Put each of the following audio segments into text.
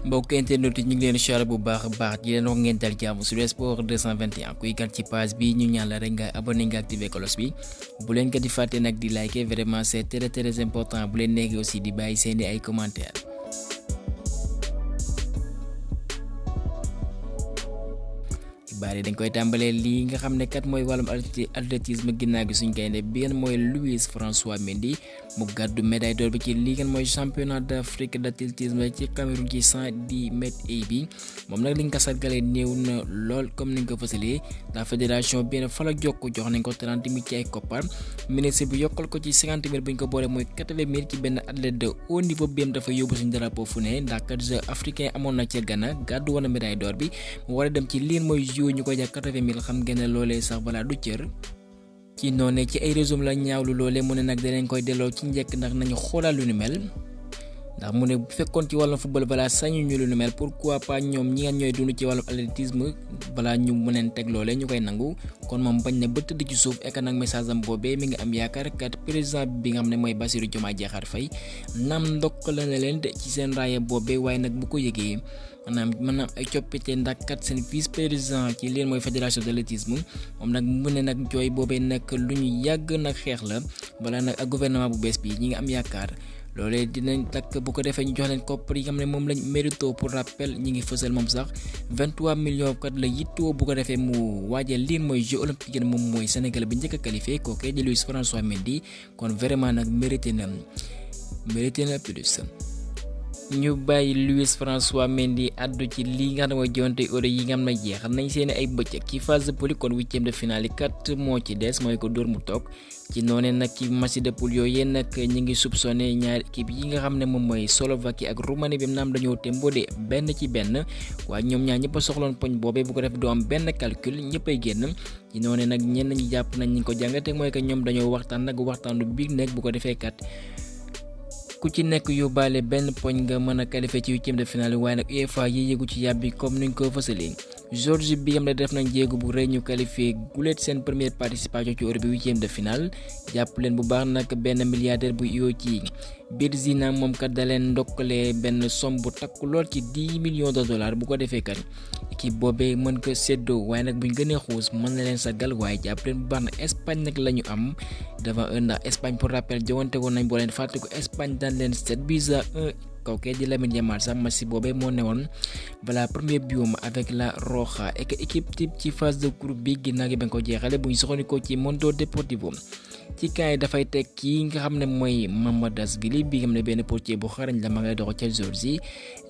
mbokk internet yi ñu ngi leen siyaare bu baax a baax di leen wax ngeen dal jàmm sur Sport 221 kuy kat ci page bi ñu ñaan la rek nga abonné nga activé cloche bi bu leen ko di fàtte nag di liker vraiment c'est très important bu leen nekkee aussi di bàyyi seeni ay commentaires. bari dañ koy tàmbalee lii nga xam ne kat mooy wàllum athlétisme ginnaaw gi suñ gaynde bi ngeen mooy Luis François Mendy mu gàddu médaille d'or bi ci lii ngeen mooy championnat d'Afrique d'athlétisme ci Cameroun ci 110 mètres bi moom nag li nga ko sargalee néew na lool comme ni nga ko fësalee la fédération bi fa la jokk jox nañ ko 30 000 ci ay koppar ministre bi yokkal ko ci 50 000 bu ñu ko boolee mooy 80 000 ci benn athlète de haut niveau bi dafa yóbbu suñu drapeau fu ne ndax kat jeux africain amoon na ca Ghana gàddu woon na médaille d'or bi mu war a dem ci lii mooy ñu koy jaay 80 000 xam ngeen ne loolee sax balaa du cër ci noonu ci ay réseau la ñaawlu loolee mu ne nag danañ koy delloo ci njëkk ndax nañu xoolal lu ni mel ndax mu ne bu fekkoon ci wàllum football balaa sañu ñu lu ni mel pourquoi pas ñoom ñi ngeen ñooy dund ci wàllum athlétisme balaa ñu mëneen teg loolee ñu koy nangu kon moom bañ na ba tëdd ci suuf ek nag message am boobee mi ngi am yaakaar kat président bi nga xam ne mooy Bassirou Diomaye Diakhar Faye naam ndokk la ne leen ci seen raaya boobee waaye nag bu ko yëgee maanaam ay coppite ndax kat seen vice président ci leen mooy fédération d'athlétisme moom nag mu ne nag jooy boobee nag lu ñu yàgg nag xeex la balaa nag ak gouvernement bu bees bi ñi ngi am yaakaar loolee dinañ takk bu ko defee ñu jox leen koppar yi nga xam ne moom lañ mérito pour rappel ñi ngi fësal moom sax 23 millions kat la yittoo bu ko defee mu waajal lii mooy jeux olympiques moom mooy Sénégal bi njëkk a qualifié kooku di Luis François Mendy kon vraiment nag mérité na plus. ñu bàyyi Luis François Mendy addu ci lii nga xam ne mooy jonte euro yi nga xam ne jeexal nañ seen ay bëccëg ci phase de poule kon 8e de finale yi kat moo ci des mooy ko dóor mu toog ci noonee nag ci match de poule yooyu nag ñi ngi soupçonné ñaari équipe yi nga xam ne moom mooy Slovaquie ak Roumanie bi naam dañoo témboo de benn ci benn waaye ñoom ñaar ñëpp a soxloon poñ boobee bu ko def du am benn calcul ñëpp ay génn ci noonee nag ñenn ñi jàpp nañ ñi ko jàngate mooy que ñoom dañoo waxtaan nag waxtaanu biir nekk bu ko defee kat ku ci nekk yóbbaale benn poñ nga mën a qualifié ci 8e de finale waaye nag UEFA yi yëgu ci yàbbi comme niñ ko fësalee Georgie bi xam ne def nañ jéego bu rëy ñu qualifié guleet seen première participation ci Euro bi 8e de finale jàpp leen bu baax nag benn milliardaire bu yoo ci Birzina moom kat da leen ndokkale benn somme bu takku lool ci 10 millions de dollars bu ko defee kat équipe boobee mën ko séddoo waaye nag buñ gënee xuus mën na leen sagal waaye jàpp leen bu baax na Espagne nag la ñu am devant eux ndax Espagne pour rappel jowante woon nañ boo leen fàtte ko Espagne daan leen 7-1 kawkee di Lamine Yamal sax match boobee moo newoon balaa premier biom avec la Roja et que équipe type ci phase de groupe bi ginnaaw gi ba nga ko jeexale bu ñu soxandikoo ci Mundo Deportivo ci kaay dafay teg kii nga xam ne mooy Mamardashvili bi nga xam ne benn portier bu xarañ la ma ngay dox ca Géorgie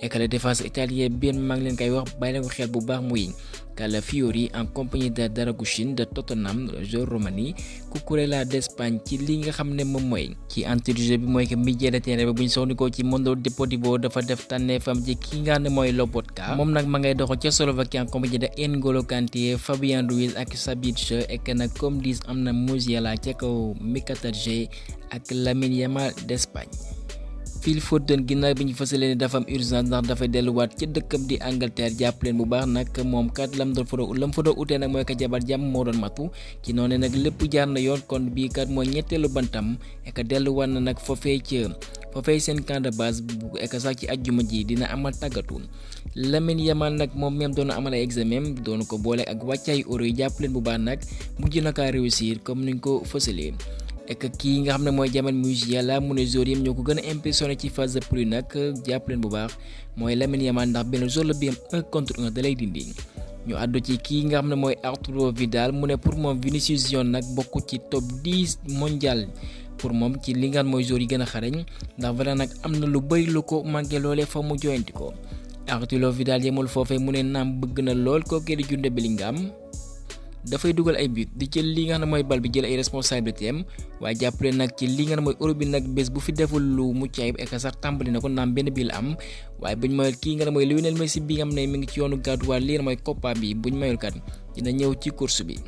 et que la défense italien bien maa ngi leen koy wax bàyyi leen ko xel bu baax muy Calafiori en compagnie de Dragusin de Tottenham joueur Roumanie Cucurella d'Espagne ci li nga xam ne moom mooy ci entrée bi mooy que milieu de terrain bi bu ñu soxnikoo ci Mundo Deportivo dafa def tànneefam ci ki nga xam ne mooy Lobotka moom nag ma ngay dox ca Slovaquie en compagnie de N'Golo Kanté Fabian Ruiz ak Sabic et que nag comme dis am na Musiala ca kaw Mkhitaryan ak Lamine Yamal d'Espagne. Phil Foden ginnaaw bi ñu fësalee ne dafa am urgence ndax dafay delluwaat ci dëkkam di Angleterre jàpp leen bu baax nag moom kat lam fa doon utee nag mooy ko jabar jàmm moo doon matu ci noonu nag lépp jaar na yoon kon bii kat mooy ñetteelu bantam et que delluwaat na nag foofee seen camp de base bu ek sax ci ajjuma ji dina amal tàggatu Lamine Yamal nag moom même doon amal ay examen doon ko boole ak wàccaay euro yi jàpp leen bu baax nag mujj na kaa réussir comme niñ ko fësalee. et que kii nga xam ne mooy Jamal Musiala mu ne joueur yi ñoo ko gën a impressionné ci phase de poule nag jàpp leen bu baax mooy Lamine Yamal ndax benn joueur la bi am 1 contre 1 da lay dindi. ñu àddu ci kii nga xam ne mooy Arturo Vidal mu ne pour moom Vinicius Junior nag bokk ci top 10 mondial pour moom ci li nga xam mooy joueur yi gën a xarañ ndax voilà nag am na lu bëri lu ko manqué loolee fa mu joyanti ko Arturo Vidal yemul foofee mu ne naam bëgg na lool kookee di Jude Bellingham dafay dugal ay but di jël li nga xam ne mooy bal bi jël ay responsabilité am waaye jàppale nag ci li nga xam ne mooy Europe bi nag bés bu fi deful lu mucc ayib ek sax tàmbali na ko naam benn bil am waaye buñ mayul kii nga xam ne mooy Lionel Messi bi nga xam ne mi ngi ci yoonu gàdduwaat lii mooy Copa bi buñ mayul kat dina ñëw ci course bi.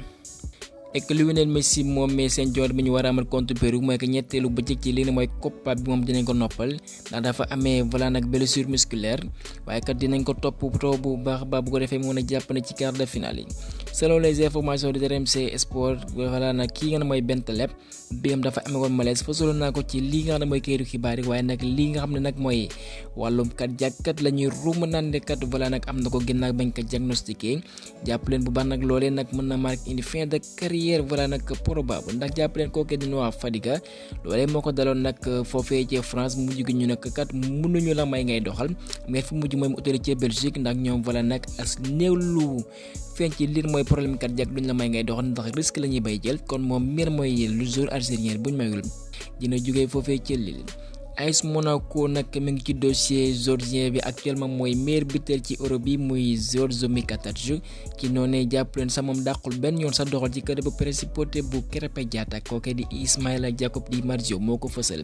et que Lionel Messi moom mais seen joor bi ñu war a amal contre Pérou mooy que ñetteelu bëccëg ci lii mooy Copa bi moom dinañ ko noppal ndax dafa amee voilà nag blessure musculaire waaye kat dinañ ko topp bu baax ba bu ko defee mën a jàpp ne ci quart de finale yi. Selon les informations de RMC Sport voilà nag kii nga xam ne mooy Bentaleb bi am dafa amee woon malaise fasaloon naa ko ci lii nga xam ne mooy kayitu xibaar yi waaye nag lii nga xam ne nag mooy wàllum kat jàkkat la ñuy ruuma naan ne kat voilà nag am na ko ginnaaw bañ ko diagnostiqué jàpp leen bu baax nag loolee nag mën na marqué une fin de carrière voilà nag probable ndax jàpp leen kooku di Noah Fadiga loolee moo ko daloon nag foofee ci France mujj gi ñu nag kat mënuñu la may ngay doxal mais fi mujj mooy mu utali ci Belgique ndax ñoom voilà nag as néew lu feeñ ci liir mooy problème cardiaque duñ la may ngay doxal ndax risque la ñuy bay jël kon moom mbir mooy lu joueur algérien buñ mayul dina jógee foofee ci Lille. AS Monaco nag mi ngi ci dossier georgien bi actuellement mooy meilleur buteur ci Europe bi muy Georges Mikatadze ci noonee jàpp leen sax moom dàqul benn yoon sax doxal ci kër bu principauté bu Krépin Diatta kooke di Ismaïla Jacob Di Marzio moo ko fësal.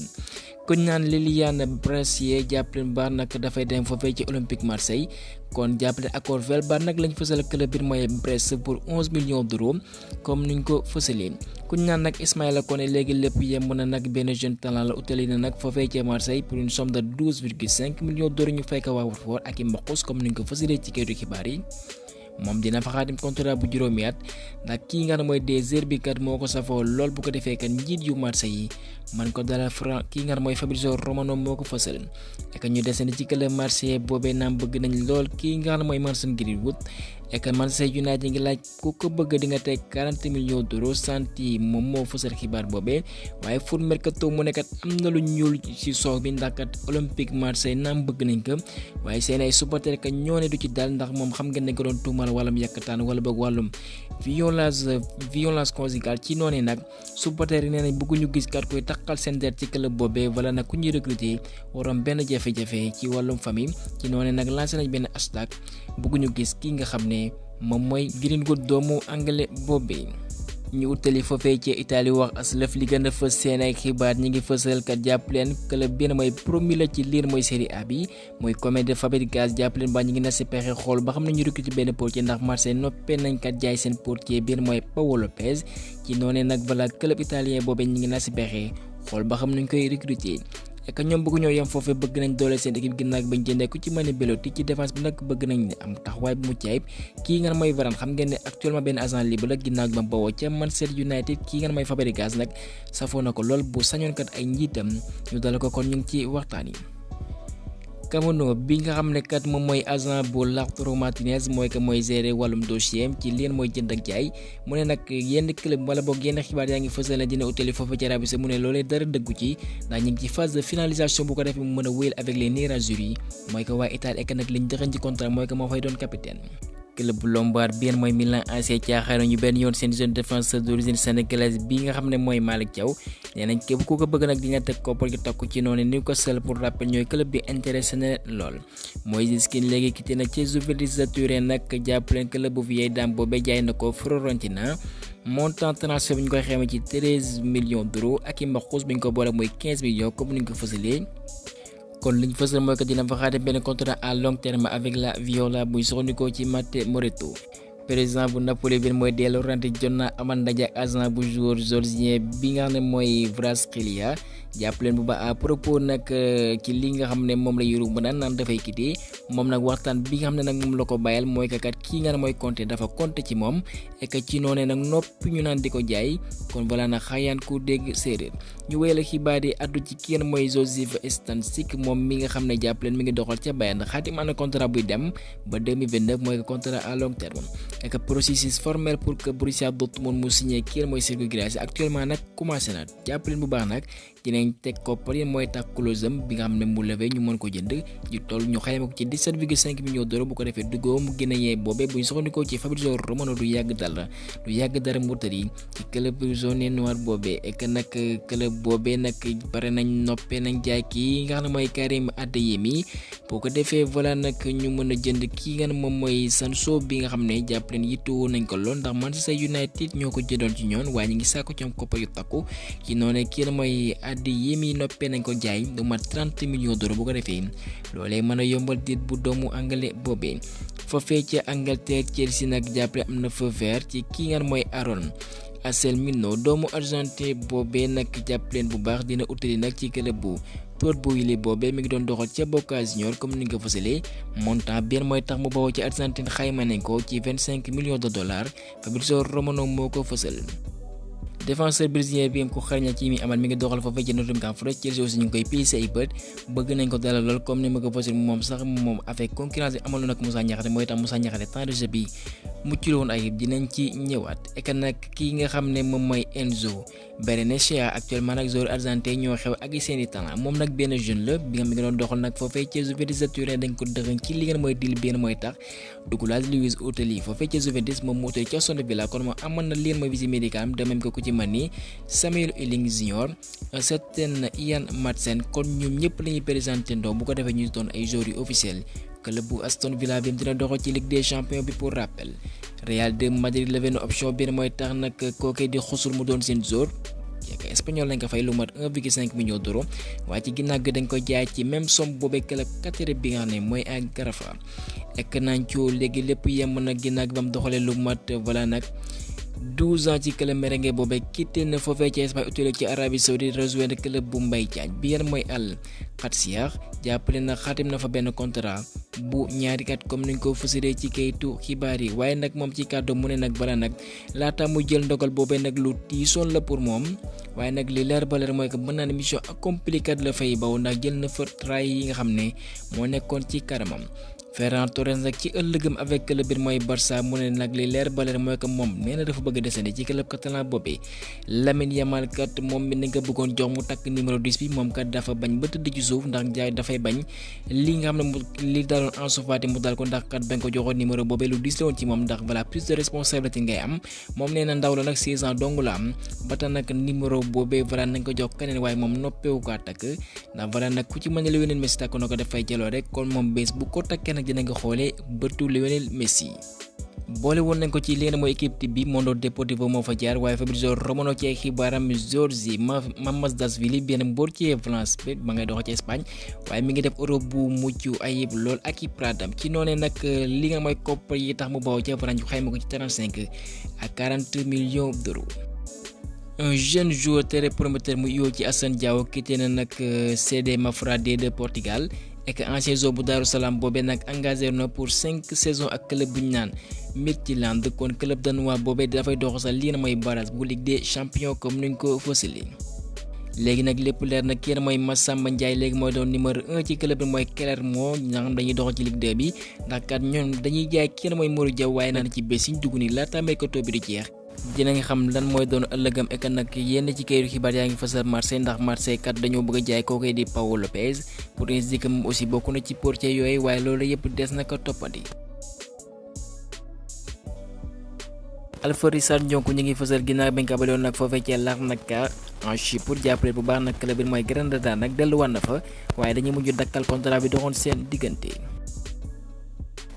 ku ñu naan Liliane Brassier jàpp leen baax nag dafay dem foofee ci Olympique Marseille kon jàpp leen accord verbal nag lañ fësal club bi mooy Brest pour 11 millions d'euros comme niñ ko fësalee. ku ñu naan nag Ismaïla Koné léegi lépp yemb na nag benn jeune talent la utali na nag foofee ci Marseille pour une somme de 12,5 millions d'euros ñu fay ko waa Watford ak i mbaqus comme niñ ko fësalee ci kayitu xibaar yi. moom dina fa xaatim contrat bu juróomi at ndax kii nga xam ne mooy Désiré bi kat moo ko safoo lool bu ko defee kat njiit yu Marseille yi man ko dalal kii nga xam ne mooy Fabrizio Romano moo ko fësal et ñu desandi ci club Marseille boobee naam bëgg nañ lool kii nga xam ne mooy Mason Greenwood et que Manchester United ngi laaj ku ko bëgg di nga teg 40 millions d'euros santi moom moo fësal xibaar boobee waaye foot mercato mu nekkat am na lu ñuul ci soox bi ndax kat Olympique Marseille naam bëgg nañ ko waaye seen ay supporters kat ñoo ne du ci dal ndax moom xam ngeen ne ko doon tuumal wàllum yàkkataan wala boog wàllum violence conjugale ci noonu nag supporters yi nee nañ bëgguñu gis kat koy takkal seen der ci club boobee wala nag ku ñuy recruter waroon benn jafe-jafe ci wàllum famille ci noonu nag lancé nañ benn hashtag bëgguñu gis kii nga xam ne moom mooy Greenwood doomu anglais boobee. ñu utali foofee ci Italie wax aslëf li gën a fës seen ay xibaar ñi ngi fësal kat jàpp leen club bi mooy promu la ci liir mooy Serie A bi mooy Como de Fabregas jàpp leen ba ñu ngi na si pexe xool ba xam ne ñu recruter benn portier ndax Marseille noppee nañ kat jaay seen portier biir mooy Paolo Lopez ci noonee nag voilà club italien boobee ñi ngi na si pexe xool ba xam nañ koy recruter. et que ñoom bëgg ñoo yem foofee bëgg nañ doole seen équipe ginnaaw bañ jëndee ku ci mën a Belotti ci défense bi nag bëgg nañ ne am taxawaay bu mucc ayib kii nga mooy Varane xam ngeen ne actuellement benn agent libre la ginnaaw ba bawoo ca Manchester United kii nga mooy Fabregas nag safoo na ko lool bu sañoon kat ay njiitam ñu dala ko kon ñu ngi ci waxtaan yi. Camono bi nga xam ne kat moom mooy agent bu Lautaro Martinez mooy que mooy gérer wàllum dossier ci leen mooy jënd ak jaay mu ne nag yenn club wala boog yenn xibaar yaa ngi fësal ne dina utali foofu ci Arabie Saoudite mu ne loolee dara dëggu ci ndax ñu ngi ci phase de finalisation bu ko defee mu mën a wéyal avec les Nerazzurri mooy que waa Italie ek nag liñ dëxañ ci contrat mooy que moo fay doon capitaine. club bu Lombard bien mooy Milan AC caaxaar ñu benn yoon seen jeune défenseur d'origine sénégalaise bi nga xam ne mooy Malick Thiaw nee nañ képp ku ko bëgg nag dina teg koppar gi takku ci noonu Newcastle pour rappel ñooy club bi intéressé na lool. Moïse Kean léegi quitté na ci Juventus de Turin nag jàpp leen club bu vieille dame boobee jaay na ko Fiorentina montant transfert bi ñu koy xamee ci 13 millions d'euros ak i mbaxus bi ñu ko boole mooy 15 millions comme ni ñu ko fësalee. kon liñ fësal mooy que dina fa xaate benn contrat à long terme avec la Viola buy soxnikoo ci Matteo Moretto président bu Napoli bi mooy De Laurentiis jot na amal ndaje ak agent bu joueur georgien bi nga xam ne mooy Kvaratskhelia jàpp leen bu baax à propos nag ci li nga xam ne moom la yuru ba naan dafay quitté moom nag waxtaan bi nga xam ne nag moom la ko bàyyal mooy que kat kii nga ne mooy Conte dafa compté ci moom et que ci noonee nag noppi ñu naan di ko jaay kon voilà nag xayaan ku dégg séeréer ñu wéyal xibaar yi addu ci kenn mooy Joseph Stanisic moom mi nga xam ne jàpp leen mi ngi doxal ca Bayern xaatim na contrat buy dem ba 2029 mooy que contrat à long terme et que processus formel pour que Borussia Dortmund mu signé kii mooy Sergio Guirassy actuellement nag commencé na jàpp leen bu baax nag dinañ teg koppar yi mooy tax clause am bi nga xam ne mu levé ñu mën ko jënd ñu toll ñu xayma ko ci 17,5 millions d'euros bu ko defee duggoo mu gën a yee boobee bu ñu soxandikoo ci Fabrizio Romano du yàgg dara murtali ci club jaune noir boobee et que nag club boobee nag pare nañ noppee nañ jaay kii nga xam ne mooy Karim Adeyemi boo ko defee voilà nag ñu mën a jënd kii nga xam ne moom mooy Sancho bi nga xam ne jàpp leen yittewoo nañ ko lool ndax Manchester United ñoo ko jëndoon ci ñoon waaye ñu ngi saako ci am koppar yu takku ci noonu kii mooy Adeyemi noppee nañ ko jaay du mat 30 millions d'euros bu ko defee loolee mën a yombal dit bu doomu anglais boobee foofee ca Angleterre Chelsea nag jàppale am na feu vert ci kii nga mooy Anselmino doomu Argentine boobee nag jàpp leen bu baax dina utali nag ci club bu Port Bouilly boobee mi ngi doon doxal ca Boca Juniors comme ni nga ko fësalee montant bien mooy tax mu bawoo ci Argentine xayma nañ ko ci $25 millions. Fabrizio Romano moo ko fësal. défenseur brésilien bi ko xaraña ci mi amal mi ngi doxal foofu ci Nottingham Forest. Chelsea aussi ñu ngi koy piisé ay bët bëgg nañ ko dalal lool comme ni ma ko fësal moom sax moom avec concurrence bi amaloon ak Moussa Niakhaté mooy tax Moussa Niakhaté temps de jeu bi muccul woon ayib dinañ ci ñëwaat ek nag kii nga xam ne moom mooy Enzo Berenechea actuellement nag joueur argentin ñoo xew ak seeni talent moom nag benn jeune la bi nga mi ngi doon doxal nag foofee ci Juventus Turin dañ ko dëxëñ ci li ngeen mooy dil benn mooy tax Douglas Luiz Oteli foofee ci Juventus moom mu utali ca Aston Villa kon moom amoon na lien mooy visite médicale de même que ku ci man ni Samuel Eling Junior certain Ian Madsen kon ñoom ñëpp la ñuy présenté ndoo bu ko defee ñu doon ay joueurs yu officiels club bu Aston Villa bi dina doxal ci Ligue des Champions bi pour rappel Real de Madrid la benn option bi mooy tax nag kookee di xusul mu doon seen joueur yaakaar espagnol lañ ko fay lu mat 1,5 million d'euros waaye ci ginnaaw gi dañ ko jaay ci même somme boobee club Qatar bi nga xam ne mooy ak Garafa ek nañ ci léegi lépp yemb nag ginnaaw gi ba mu doxalee lu mat voilà nag 12 ans ci club merengue boobee quitté na foofee ci Espagne utile ci Arabie Saoudite rejoindre club bu Mbaye Diagne bi yan mooy Al Qadsiya jàppale na xaatim na fa benn contrat bu ñaari at comme niñ ko fësalee ci kayitu xibaar yi waaye nag moom ci kàddu mu ne nag bala nag laata mu jël ndogal boobee nag lu tiisoon la pour moom waaye nag li leer ba leer mooy que mën naa ne mission compliquée la fay baw ndax jël na fa tray yi nga xam ne moo nekkoon ci karamam. Ferran Torres nag ci ëllëgëm avec club bi mooy Barça mu ne nag li leer ba leer mooy que moom nee na dafa bëgg a desandi ci club catalan boobee Lamine Yamal kat moom mi nañ ko bëggoon jox mu takk numéro 10 bi moom kat dafa bañ ba tëdd ci suuf ndax jaay dafay bañ li nga xam ne li daaloon Ansu Fati mu dal ko ndax kat bañ ko joxoon numéro boobee lu dis la woon ci moom ndax voilà plus de responsabilité ngay am moom nee na ndaw la nag 16 ans dong la am ba tax nag numéro boobee voilà nañ ko jox keneen waaye moom noppeewu ko takk ndax voilà nag ku ci mën a Lionel Messi takk na ko dafay jaloo rek kon moom bés bu ko takkee dina nga xoolee bëtu Lionel Messi boole woon nañ ko ci leen mooy équipe bi Mundo Deportivo moo fa jaar waaye Fabrizio Romano ci ay xibaaram Jorge Mamardashvili benn mbóor ci Valence bi ma ngay dox ci Espagne waaye mi ngi def Europe bu mucc ayib lool ak i pradam ci noonee nag li nga mooy koppar yi tax mu bawoo ca France xayma ko ci 35 à 40 millions d'euros. Un jeune joueur très prometteur mu yoo ci Assane Diao quitté na nag CD Mafra-D de Portugal et que ancien joueur bu Daaru Salaam boobee nag engagé na pour 5 saisons ak club bu ñu naan Midtjylland kon club danois boobee dafay dox sax lii na mooy barrage bu Ligue des Champions comme nuñ ko fësalee. léegi nag lépp leer nag kii mooy Massamba Ndiaye léegi mooy doon numéro 1 ci club bi mooy Clermont ñi nga xam dañuy dox ci Ligue 2 bi ndax kat ñoom dañuy jaay kii mooy Mourou Diaw waaye naan ci bés yi ñu dugg nii laata mercato bi di jeex. dinañ xam lan mooy doon ëllëgam ek nag yenn ci kayitu xibaar yaa ngi fësal Marseille ndax Marseille kat dañoo bëgg a jaay kooku di Pau Lopez pour indiquer moom aussi bokk na ci portier yooyu waaye loolu yëpp des na ko toppandi. Alfred Sanjonku ñu ngi fësal ginnaaw bañ ko abaloon nag foofee ci Larnaca en Chypre jàppale bu baax nag club bi mooy Granada nag delluwaat na fa waaye dañuy mujj dakkal contrat bi doxoon seen diggante.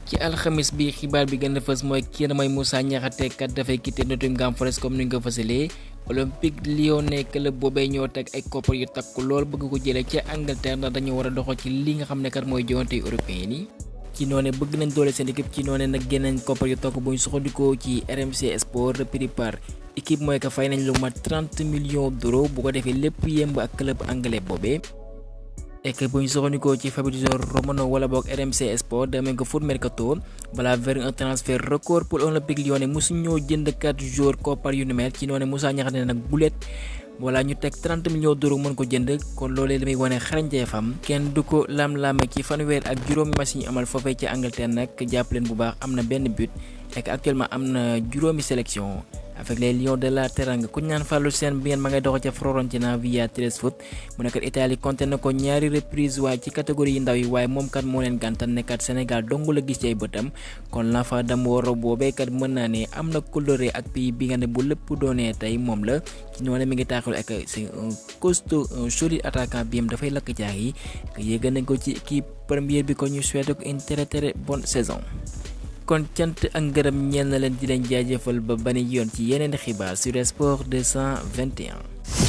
ci alxamis bi xibaar bi gën a fës mooy kii mooy Moussa Niakhaté kat dafay quitté Nottingham Forest comme ni nga ko fësalee Olympique Lyonnais club boobee ñoo teg ay koppar yu takku lool bëgg ko jëlee ca Angleterre ndax dañu war a doxal ci li nga xam ne kat mooy joŋante européen yi. ci noone bëgg nañ doole seen équipe ci noone nag génnañ koppar yu takku bu ñu suxandikoo ci RMC Sport repris par équipe mooy que fay nañ lu mat 30 millions d'euros bu ko defee lépp yemb ak club anglais boobee. et bu ñu soxandikoo ci Fabrizio Romano wala boog RMC Sport demee ko foot mercato balaa vers un transfert record pour Olympique Lyonnais mosu ñoo jënd 4 joueurs koppar yu ni mel ci noonu Moussa Niakhaté nag bulet wala ñu teg 30 millions d'euros mën ko jënd kon loolee damay wane xarañteefam kenn du ko lam-laame ci fanweer ak juróomi match yi amal foofee ci Angleterre nag jàpp leen bu baax am na benn but et actuellement am na juróomi sélection avec les Lions de la Teranga ku ñaan Fallou Sène bi ngeen ma ngay dox ca Fiorentina via 13 foot mu nekkat Italie compté na ko ñaari reprise waaye ci catégorie yi ndaw yi waaye moom kat moo leen gàntal nekkat Sénégal dong la gis ci ay bëtam kon l'enfant d'Amoro boobee kat mën naa ne am na coloré ak pays bi nga ne bu lépp doonee tey moom la ci noonu mi ngi taaxal ak c'est un costaud un solide attaquant bi am dafay lakk jaax yi yéeg nañ ko ci équipe première bi ko ñu souhaité ko une très bonne saison. kon cant ak ngërëm ñeel na leen di leen jaajëfal ba bani yoon ci yeneen xibaar sur Sport 221.